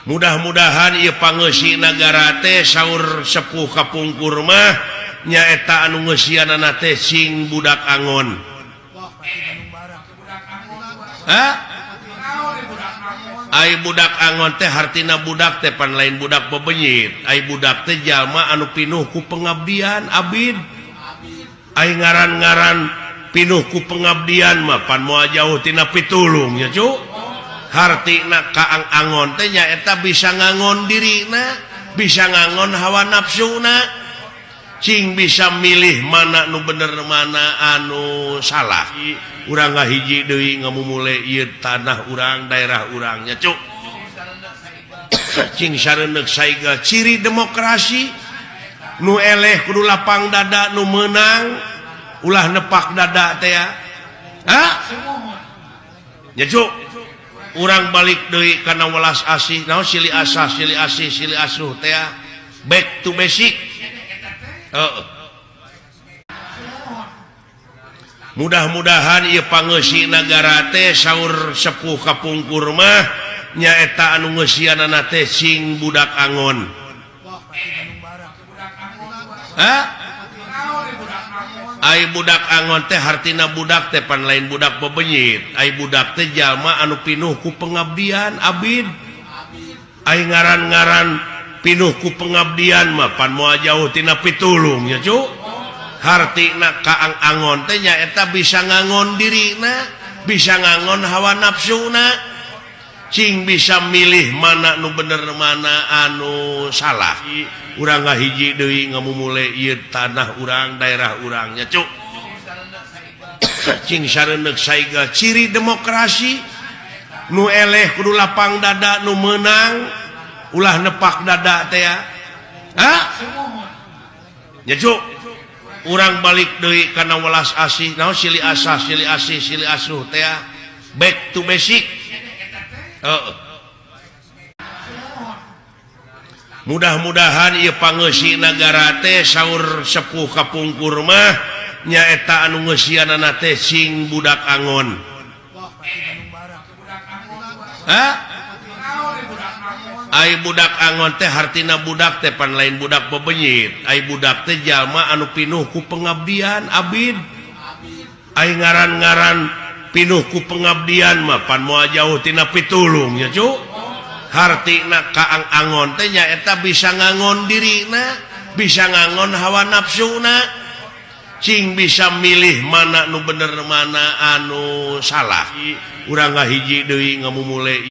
Mudah-mudahan ieu pangeusi nagara teh saur sepuh kapungkur mah nyaeta anu ngeusianana teh sing budak angon. Hah? Ai budak angon teh hartina budak teh pan lain budak bebenyit. Ai budak teh jalma anu pinuh ku pengabdian abid. Ai ngaran-ngaran pinuh ku pengabdian mah pan moal jauh tina pitulung ya cu. Hartina kaang angon teh nyaeta bisa ngangon dirina, bisa ngangon hawa nafsuna, cing bisa milih mana nu bener mana anu salah. Urang ngahiji deui ngamumule ieu tanah urang, daerah urangnya cuk. Cing sareundeuk saiga ciri demokrasi nu eleh kudu lapang dada, nu meunang ulah nepak dada teh ya. Hah? Ya cuk. Urang balik deui kana welas asih, naon silih asah, silih asih, silih asuh teh ya. Back to basic. Heeh. Mudah-mudahan ieu pangeusi nagara teh saur sepuh kapungkur mah nyaeta anu ngeusianana teh sing budak angon. Hah? Ai budak angon teh hartina budak teh pan lain budak bebenyit. Ai budak teh jalma anu pinuh ku pengabdian abid. Ai ngaran-ngaran pinuh ku pengabdian mah pan moal jauh tina pitulung ya cu. Hartina kaang angon teh nyaeta bisa ngangon dirina, bisa ngangon hawa nafsuna, cing bisa milih mana nu bener mana anu salah. Urang ngahiji deui ngamumule ieu tanah urang, daerah urangnya cuk. Cing sareundeuk saiga ciri demokrasi nu eleh kudu lapang dada, nu meunang ulah nepak dada teh ya. Hah? Ya cuk. Urang balik deui kana welas asih, naon silih asah, silih asih, silih asuh teh ya. Back to basic. Heeh. Mudah-mudahan ieu pangeusi nagara teh saur sepuh kapungkur mah nyaeta anu ngeusianana teh sing budak angon. Hah? Ai budak angon teh hartina budak teh pan lain budak bebenyit. Ai budak teh jalma anu pinuh ku pengabdian abid. Ai ngaran-ngaran pinuh ku pengabdian mah pan moal jauh tina pitulung ya cu. Hartina kaang angon teh nyaeta bisa ngangon dirina, bisa ngangon hawa nafsuna, cing bisa milih mana nu bener mana anu salah. Urang ngahiji deui ngamumule.